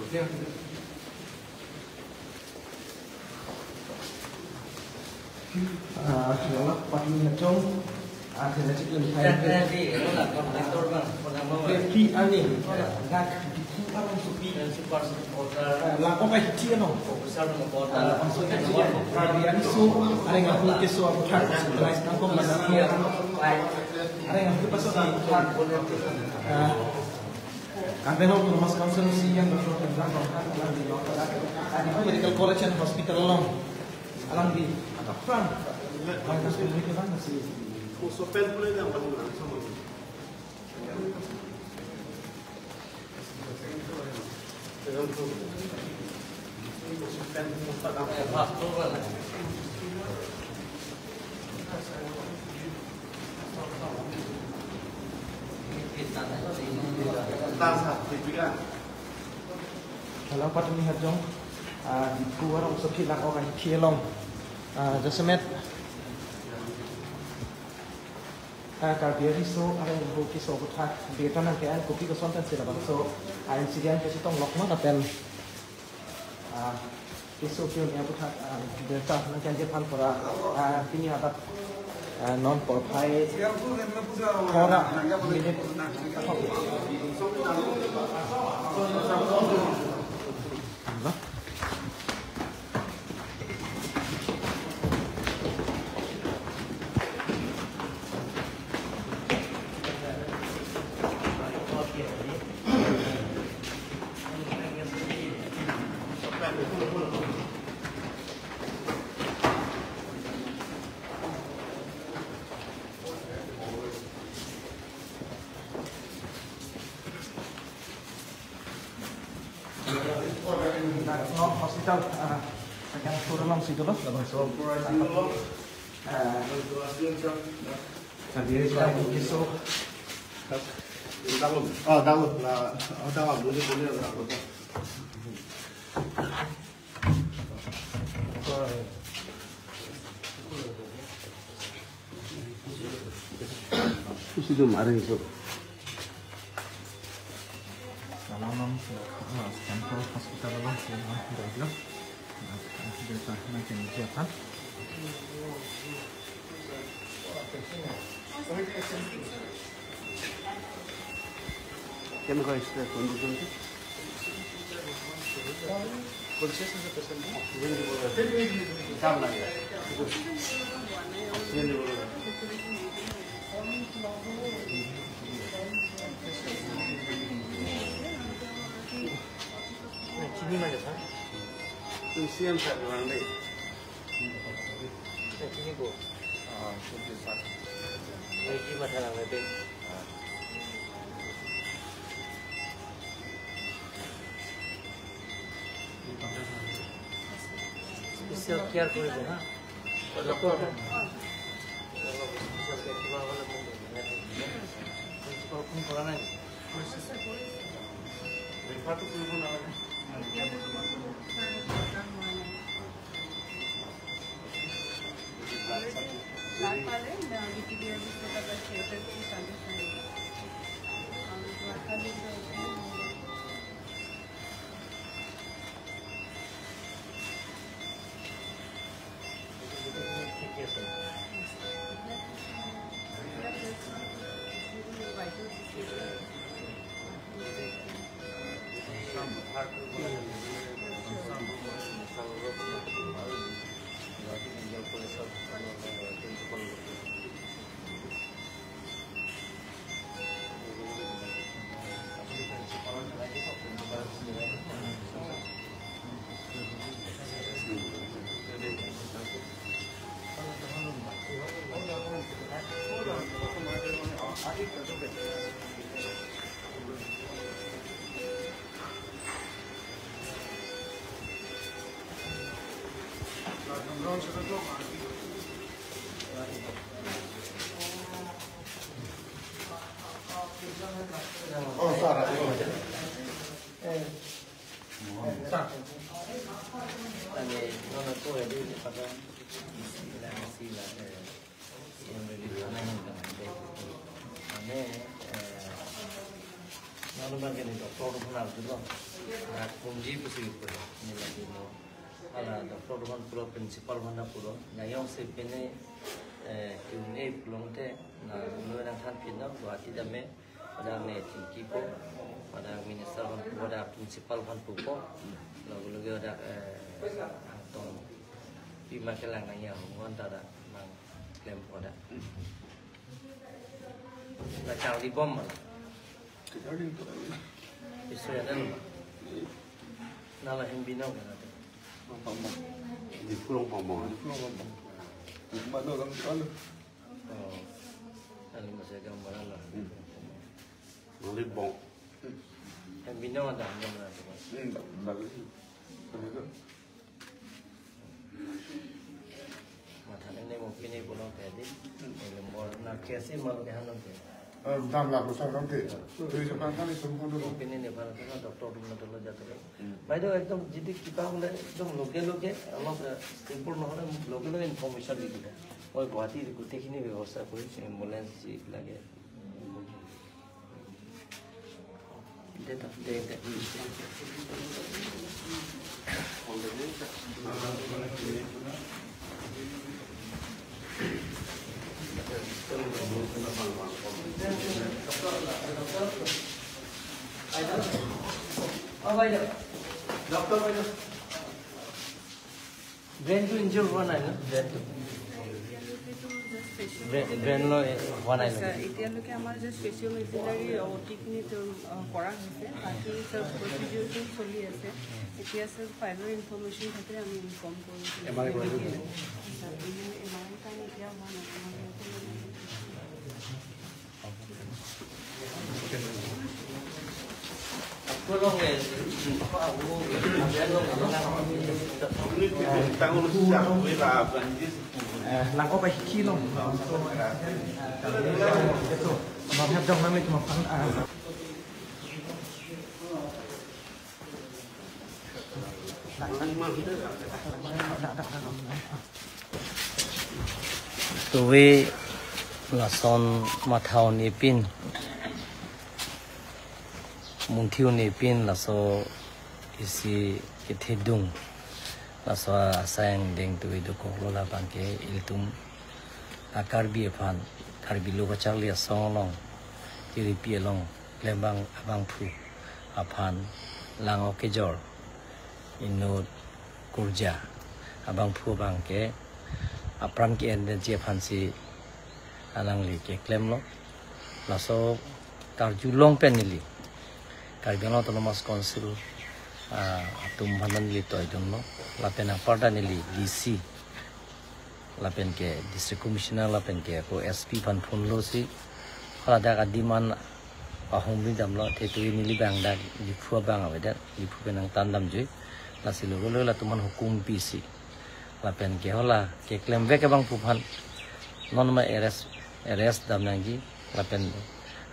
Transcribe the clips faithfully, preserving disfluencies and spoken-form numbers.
Ah, wala patni na chong, ah, thela chiklo ni thai. Fifty ani, dak Diphu arongsopi. Ah, langkok ai hithi ano. Ah, also hithi ani. Karbi Anglong so, areng ahu keso aputhak, hospitalize nangkok mana. Areng ahu paso aputhak. Ah, Karbi Anglong Autonomous Council C E M Doctor Tuliram Ronghang alangli, ah, Diphu Medical College and Hospital along, alangli aphrang, ah, Diphu Medical College si. Hello, patni hajong. Ah, Diphu arongsopi langkok ai hithi along. Ah, jasemet, ah, Karbi ariso areng ahu keso aputhak birta nangke-en, kopi koson pen si labangso, ah, incident kechetong lok ma lapen, ah, keso ke-un-e aputhak, ah, birta nangke-en aphan pura, ah, pini hadak, ah, non porphai thora minute. Hospital, ah, second floor along si dolo. Ah, Karbi ariso keso. Oh, download na, oh, download, boleh, boleh, download. Susi do mari so. Salam, ah, Central Hospital along si, ah, dolo. Ah, desa na kini siapa? Can I go extra condition? Chini ma jasa? Tum C M sir lang dei. Eh, chini ko? Ah, chini sir. Eh, chini ma thalang dei. Special care koribo, ha? Doctor. Special care kiba hole phone koribo. Principal phone kora nai. Refer to phone kora nai. Oh, Sarah. Eh. Sa. Ani, nono ko edi pada sila, sila, eh, yang dari sana yang kena, eh, ane, eh, nono bang kini doktor pun harus dulu. Anak pumji pusi pulo, neli lagi lo. Hala doctor atum aphan pulo, principal aphan ta pulo. Nangli jongsi pine, eh, Q and A pulote, na lo nangthanpinlo, Guwahati tame, pada ne tingkipo, pada minister aphan pu, pada principal aphan pupo, lalu lagi pada, eh, tong pima kelang nangji ahut ta dak nangklempo dak. La charlibom ma? Charli to. Isu ya dan ma? Nala hem binong kan ate? Pamong. Di Pulong Pamong. Di Pulong Pamong. Di mana orang kalau? Oh. Lalu masih gambaran lah. Hmm. Nangli bong. Hem binong ada, hem binong ada. Hmm, bagus sih. Bagus. Matha ne mo pine pulote di. Ele mor na kesi malu ke hanon te. Eh, dam la besar kan te. Tuh, sekarang kan itu pun dulu. Pine ne pala ke doctor atum na tolo jatuh. Hmm. By the way, ekdom jodi kipa bole ekdom loge loge, along, eh, simple nohole loge loge information di kita. Oi, Guwahati di kutekhini bebosta kori, ambulance si lage. Doctor, doctor. ব্ৰেইনটো ইনজিয়ৰ হোৱা নাই ন? ব্ৰেইনটো? এতিয়ালৈকেতো just facial brain, brain lo, eh, হোৱা নাই নেকি? আচ্ছা, এতিয়ালৈকে আমাৰ just facial auxiliary, অ, টিকনিক, অ, কৰা হৈছে। বাকী চব প্ৰচিডিউৰটো চলি আছে। এতিয়া চব ফাইনেল ইনফৰমেশ্যন থাকিলে আমি ইনফৰ্ম কৰিম। এম আৰ আই কৰাইছে নেকি? আচ্ছা, এম আৰ আই কাৰণে এতিয়া হোৱা নাই। M R I Eh, lang ko pa hiki no. Ito, mabhab dong namin tumapang, ah. Tuwi lason matha un-epin, munthi un-epin laso isi kethedung, laso asai angdeng tuwi dokoklo. Labang ke ilitum a-Karbi aphan, Karbi Lo Kacharli Asong along, K D P along klembang abangphu aphan lang-ok kejor inut kurja abangphu abang ke apran ke-enji aphansi alangli keklemlo. Laso karjulong pen neli Karbi Anglong Autonomous Council, ah, atum aphan neli toidunlo. Lapen aparta neli D C, lapen ke District Commissioner, lapen ke ako S P aphan phone losi, hala dak a-demand ahum ri damlo, te tuwi neli bang dak Diphu abang avedet, Diphu pen nangthan damjui, lasi loge loge latum aphan hukum pisi, lapen ke hala keklem vek abangphu aphan non ma arrest, arrest dam nangji, lapen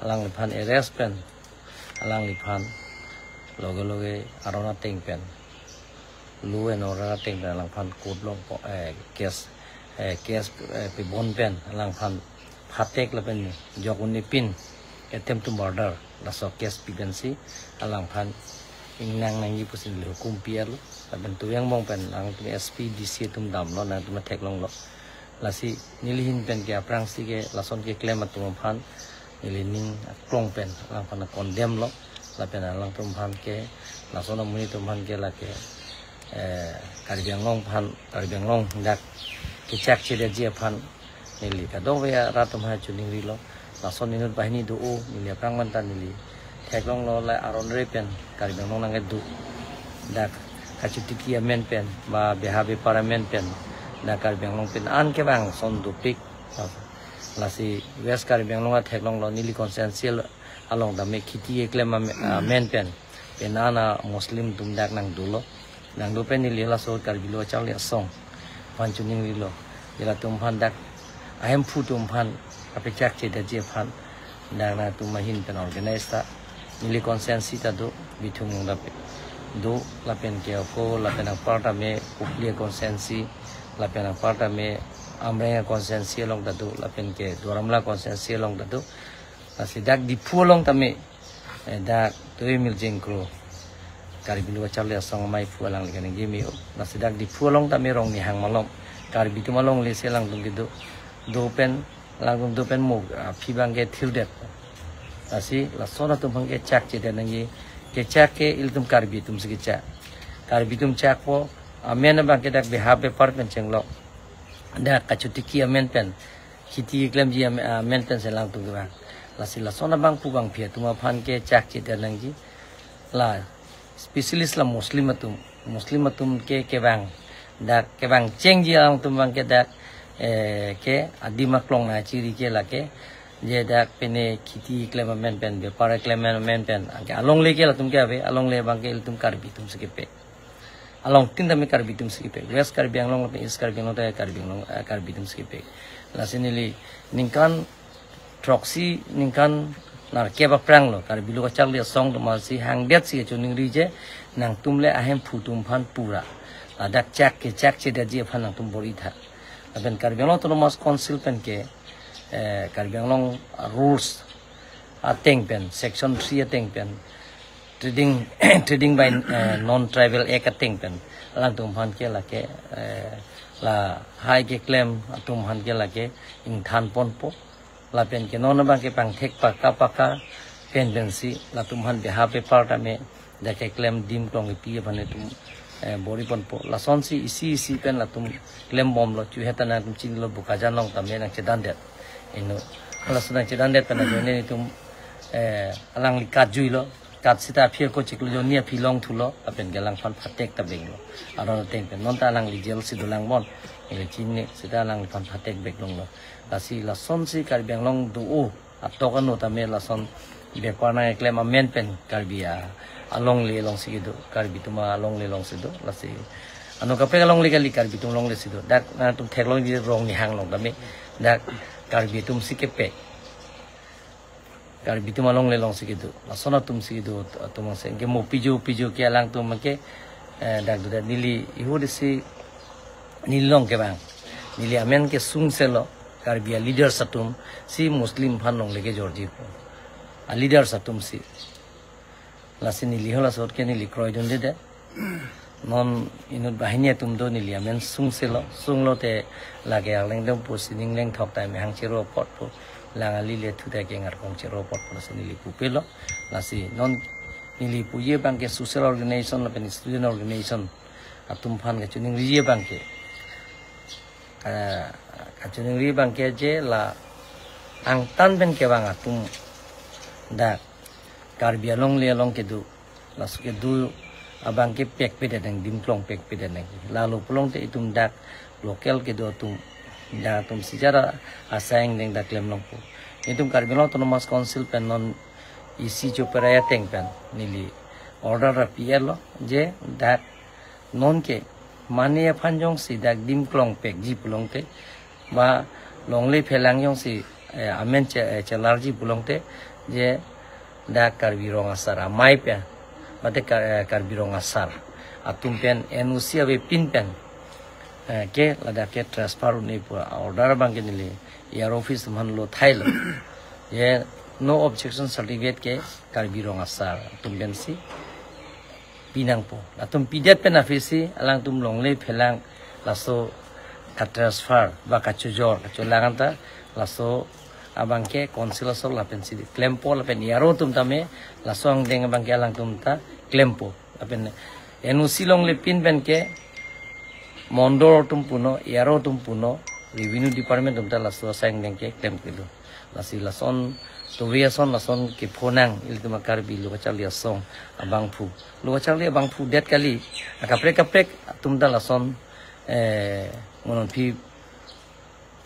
alangliphan arrest pen alangliphan loge loge aron ateng pen, law and order ateng pen alangphan court along po-, eh, case, eh, case, eh, pibon pen alangphan phatek lapen jok un-epin attempt to murder laso case pi pensi alangphan ingnang nangji pusi neli hukum pi-etlo. Lapen tuwi angbong pen alangtum S P, D C atum damlo, nangtum theklonglo. Lasi neli ahin pen ke aphrangsi ke lason keklem atum aphan neli ning aklong pen alangphan condemn lo. Lapen alangtum aphan ke lason amonit atum aphan ke lake, eh, Karbi Anglong aphan, Karbi Anglong dak kechakchedetji aphan neli kadokave arat atum aphan choningrilo. Lason inut banghini do-o, neli aphrang manta neli theklonglo, la aron re pen Karbi Anglong nangkedo, dak kachotiki amen pen ba beha bepar amen pen dak Karbi Anglong pen an kevang ason dopik. Lasi West Karbi Anglong atheklonglo, neli constituency along tame kheti keklem am-, amen pen, pen an a-Muslim atum dak nangdolo. Nangdo pen neli laso Karbi Lo Kacharli Asong aphan choningrilo, ilitum aphan dak ahemphu atum aphan kapachakchedetji aphan dak nangtum ahin pen organize ta. Neli constituency ta do, Bithung along ta pe do, lapen ke ako, lapen aparta me Kopili constituency, lapen aparta me Amreng constituency along ta do, lapen ke Duar Amla constituency along ta do. Lasi dak Diphu along tame, eh, dak tuwi Mirjeng Kro, Karbi Lo Kacharli Asong amei aphu alangli kaningje me-o. Lasi dak Diphu along tame Rongnihang malom Karbi atum alongle si alangtum kedo, do pen, alangtum do pen mo, ah, aphi abangke thirdet. Lasi lason atum abangke chak chedet nangji. Kechak ke ilitum Karbi atum si kechak. Karbi atum chakpo, amen abangke dak beha bepar pen chenglo. Dak kachotiki amen pen, kheti keklemji am-, amen pen si alangtum kevang. Lasi lason abangphu bangphi atum aphan ke chak chedet nangji. La specialist la Muslim atum, Muslim atum ke kevang. Dak kevang chengji alangtum abangke dak, eh, ke adim aklong nangchiri ke lake, je dak pine kheti keklem amen pen, bepar keklem amen pen, anke alongle ke latum ke ave, alongle abangke ilitum Karbi atum si kepek. Alongtin tame Karbi atum si kepek. West Karbi Anglong lapen East Karbi Anglong ta Karbi Anglong, eh, Karbi atum si kepek. Lasi neli ningkan throksi, ningkan nerkep aphrang lo Karbi Lo Kacharli Asong atum si hangdet si kachiningri je, nangtum le ahemphu atum aphan pura ladak chak kechak chedetji aphan nangtum bor-itha. Lapen Karbi Anglong Autonomous Council pen ke, eh, Karbi Anglong rules ateng pen, section three ateng pen, trading, trading by, eh, non-tribal act ateng pen, alangtum aphan ke lake, eh, lahai keklem atum aphan ke lake ingthan ponpo. Lapen ke non abangke pangthek paka paka pen pensi latum aphan beha bepar tame dak keklem adim aklong kepi aphan itum, eh, bor-i ponpo. Lasonsi isi isi pen latum klembomlo, chuhet ta nangtum chinilo, Bokajan along tame nangchedandet. Ino, lason nangchedandet pen ajoine itum, eh, alangli kat juilo. Kat seta aphi ako chiklo, jonni aphi longthulo, lapen ke alangphan phatek ta benglo. Aron ateng pen, non ta alangli jail si dolang bon. Ino chinine, seta alangliphan phatek bek longlo. Lasi lasonsi Karbi Anglong do-o atok ano tame lason bepar nangkeklem amen pen Karbi a-, alongle along si kedo, Karbi atum alongle along si do. Lasi ano kaprek alongle kali, Karbi atum alongle si do. Dak nangtum theklongji Rongnihang along tame dak Karbi atum si kepek, Karbi atum alongle along si kedo, lason atum si kedo atum angse ke mo pijo pijo ke alangtum ke, eh, dak do dak neli ihu desi neli along kevang. Neli amen ke sungselo, Karbi a-leaders atum si Muslim aphan longle kejorji pu. A-leaders atum si. Lasi neli hala sot ke neli kroidunde de. Non inut banghini atum do, neli amen sungselo. Sunglote lake arleng dom pu sining lengthok tame hang chero apot pu. Lang ali le thu ta ke ngarkong chero apot pu, lasi neli pupelo. Lasi non neli puji abangke social organization lapen student organization atum aphan kachiningri abangke, eh, kachiningri abangke je la angtan pen kevang atum dak Karbi alongle along kedo, laso kedo abangke pekpedet nang, adim aklong pekpedet nang. Lalo pulote itum dak local kedo atum, dak atum si jara asai angdeng dak klem longpo. Itum Karbi Anglong Autonomous Council pen non isi choperai ateng pen neli order ra pi-etlo je dak non ke mane aphan jongsi dak adim aklong pekji pulote, ba longle phelang jongsi, eh, amen che-, eh, chelarji pulote, je dak Karbi Rong Asar amei pen, mate Kar-, eh, Karbi Rong Asar atum pen N O C avepin pen, eh, ke ladak ke transfer un-e pu order abangke neli E R O office atum aphan lo thailo. Je no objection certificate ke Karbi Rong Asar atum pensi pinangpo. Latum pidet pen aphi si alangtum longle phelang laso katransfer ba kachojor kacholang anta laso abangke council asor lapen si klempo, lapen E R O atum tame laso angdeng abangke alangtum ta klempo. Lapen N O C longle pin pen ke mondol atum punon, E R O atum punon, revenue department atum ta laso asai angdeng ke klem kelo. Lasi lason, tove ason lason kepho nang ilitum a-Karbi Lo Kacharli Asong abangphu. Lo kacharli abangphu det kali, akaprek kaprek atum ta lason, eh, monon phi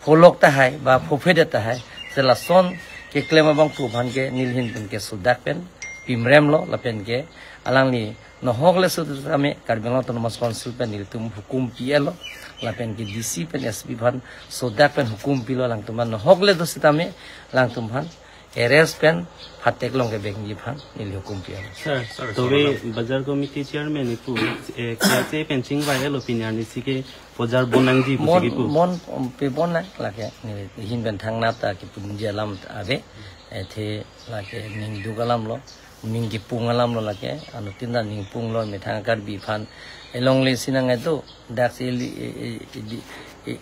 pholok tahai ba phophedet tahai, si lason keklem abangphu aphan ke neli ahin pen ke sodak pen pimremlo, lapen ke alangli nohok le sut tame Karbi Anglong Autonomous Council pen nelitum hukum pi-etlo, lapen ke D C pen S P aphan sodak pen hukum pilo, alangtum aphan nohok le do sitame alangtum aphan arrest pen phatek long kevekji aphan neli hukum pi-etlo. Sir, sorry, tove sorry. Bazar committee chairman ipu, eh, kya se pen chingvai-etlo, pini arni si ke bazar bon nangji pu Bon, si kipu. Bon, um, pe bon nang lake, neli ahin pen thangnat ta kipunji alam ave, eh, the lake ningduk alam lo. Ning kepung alam lo lake, anuttin ta ning punglo, methang Karbi aphan elongle si nang edo, dak si ili, i, i, i, i,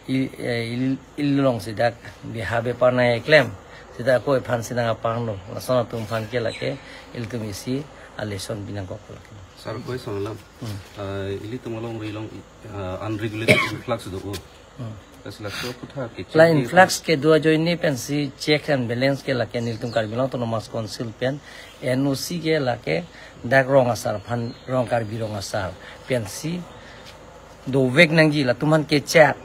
i, eh, il, il long si dak biha bepar nang eklem, sita ako ephan si nang apanglo, lason atum aphan ke lake, ilitum isi a lesson binang kok lake. Sir, koi sonlam. Hmm. Ah, ilitum along ri long, ah, unregulated influx do o. Hmm. Kasi laso aphuthak ke la check influx ke do ajoine pensi check and balance ke lake nelitum Karbi Anglong Autonomous Council pen N O C ke lake dak rong asar aphan, rong Karbi rong asar pensi dovek nangji, latum aphan kechak.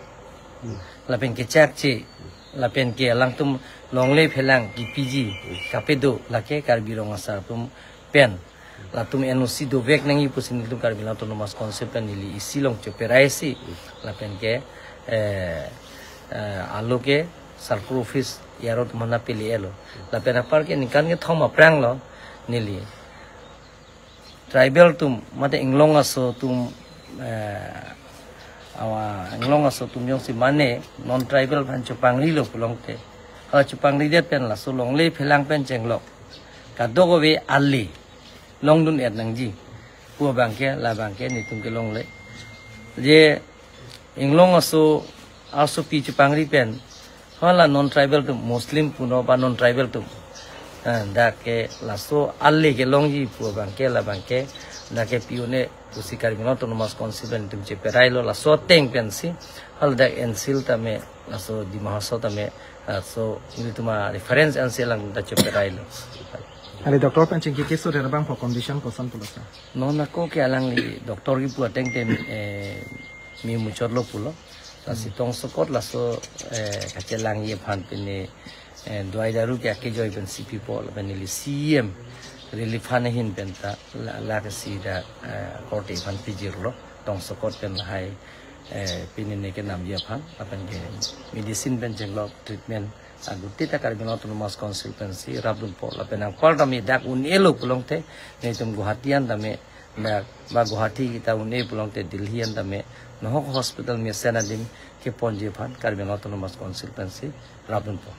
Hmm. Lapen kechakche. Lapen ke alangtum longle phelang kipiji. Hmm. Kapedo lake Karbi rong asar atum pen. Latum N O C dovek nangji pusi nelitum Karbi Anglong Autonomous Council pen neli isi long cheperaisi. Lapen ke, eh, eh, alo ke circle office E R O atum aphan pili-elo. Lapen apar ke ningkan kethom aphrang lo neli tribal atum, mate inglong aso atum, eh, awa inglong aso atum jongsi mane non tribal aphan chepangrilo pulote, ha chepangridet pen laso longle phelang pen chenglok kadokave ale longdun-et nangji pu abangke, labangke nelitum kelongle. Je inglong aso, asopi chepangri pen, hala non tribal atum, Muslim punon ba non tribal atum, eh, dak ke laso ale kelongji pu abangke, labangke dak ke pi-un-e pusi Karbi Anglong Autonomous Council pen nelitum cheperailo, laso ateng pensi hala dak N C L tame, laso Dima Hasao tame, laso nelitum a-reference N C L along dak cheperailo. Ale doctor pen chingki keso de abang po condition koson pulo sir? Non ako ke alangli doctor kipu ateng te, eh, me muchotlo pulo. Lasi tongsokot laso, eh, kachelangji aphan pine, eh, dawai daru ke akejoi pensi pipo, lapen neli C M relief fund ahin pen ta la, la ke si dak, eh, korte aphan pijirlo. Tongsokot pen lahai, eh, pine ne kenamji aphan, lapen ke medicine pen chenglok treatment agutita Karbi Anglong Autonomous Council pensi rapdunpo, lapen anpar tame dak un-elo pulote, nelitum Guwahati an tame, dak ba Guwahati kita un-e pulote Delhi an tame, nohok hospital mesen adim keponji aphan Karbi Anglong Autonomous Council pensi rapdunpo.